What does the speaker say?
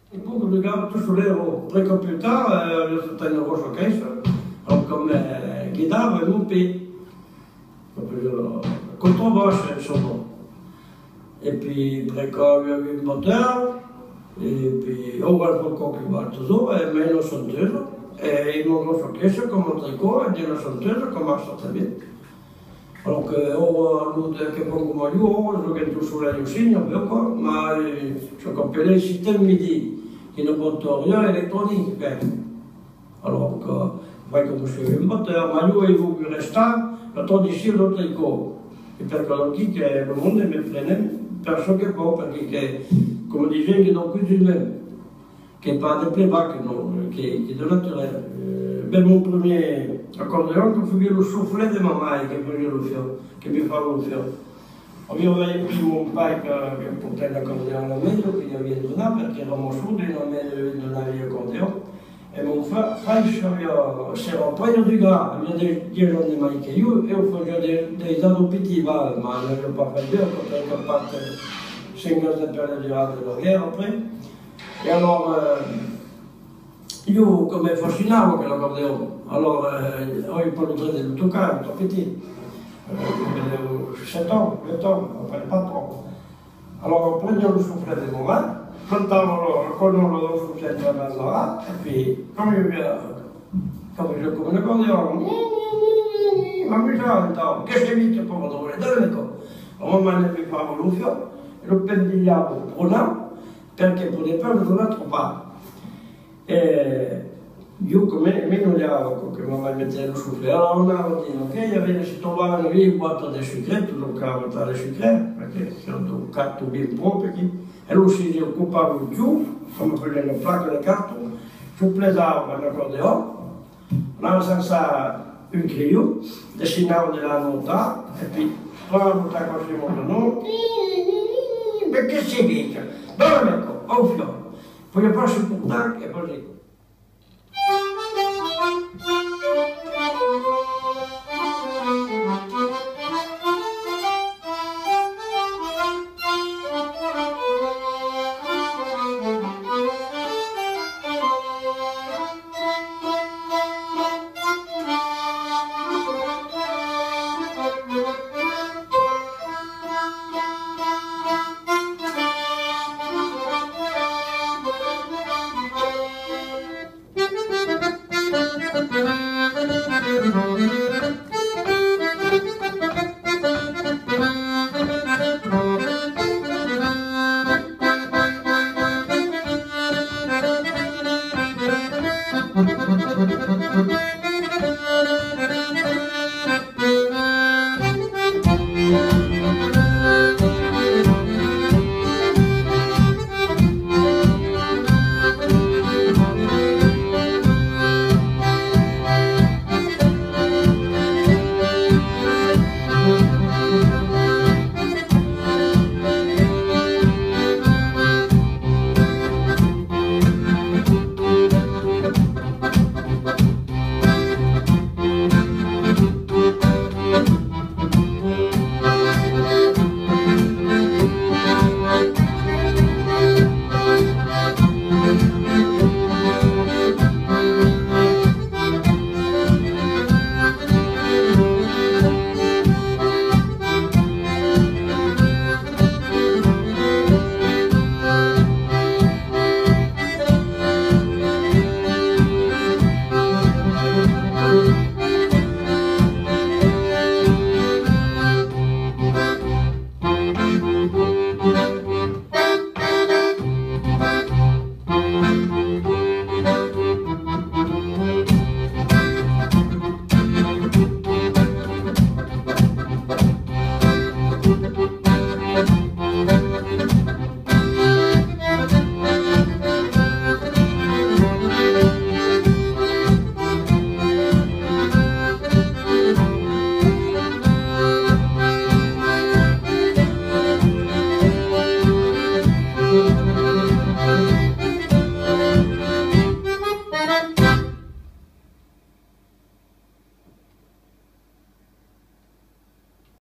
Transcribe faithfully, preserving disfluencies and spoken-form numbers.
Puc regar tot solet, après que plus tard, eh, aviá sautat una gròssa caissa, alors que me guidava amb mon pè. Après, eh, contrabàs, eh, sovent. E puis, après que aviá un batèu, e puis, aura fa còp que va toujours, e mai una chanteuse, e una gròssa caissa coma tricot, e una chanteuse coma ça tanben. Alors que, ora, lo de que fan coma jo, ora, jòguen tot solet lo signe, ben, quoi, ma, eh, çò qu'apelèi sistèma MIDI, que ne pòt tornar electronic, ben. Alors que, vai coma se un batèu, ma jo ai volgut restar la tradicion del tricot. E perque aquí que lo monde me prenen per çò que fau, perque que, coma disen, que dau costum, que pas de playback, non, que, que de naturel. Eh, ben, mon premier acordeon, que foguèt lo soflet de ma mair, que fasiá lo fiòl, que me fava lo fiòl. Aviá mai pus mon pair que, que portèt l'acordeon a la maison, que li aviá donat, perque èra mòr sord, e la maison non aviá acordeon. E mon fa-, faish aviá, s'èra pas educat, aviá de, dètz ans de mai que jo, e o fasiá de, de, de pitit, va, ma n'aviá pas fait peur, quand èra pas cinq ans de perdre durant la guerre, après. E alors, eh, jo, que me fascinava aquel acordeon. Alors, eh, aviá pas lo dret de lo tocar, èra tot pitit. Eh, aviá sèt ans, uèch ans, après pas tròp. Alors, preniá lo soflet de mon mair, plantava lo, lo cornòl del soflet en avant, e puis, coma jo, coma jo, coma un acordeon, m'amusava, entau, que se vite, paure dròlle, dale, cò. La mamà ne bufava lo fiòl, e lo pendilhava pro naut, perque podèt pas lo donar tròp. E jo, coma me, me noiava, quand que mamà metèt lo soflet, alors anava dins, ok, i aviá, se trobava una vièlha boata de sucre, tot lo que aviá de sucre, perque siá un carton bien pròpre aquí, e lo signe ocupava lo chou, coma fasiá una placa de carton, soplejava un acordeon, anava cherchar un crayon, dessinava de la nòta, e puis, plan, nòta così, mon nom, ben, que se vite, dale, cò, au fiòl. Podiá pas suportar, e fasiá.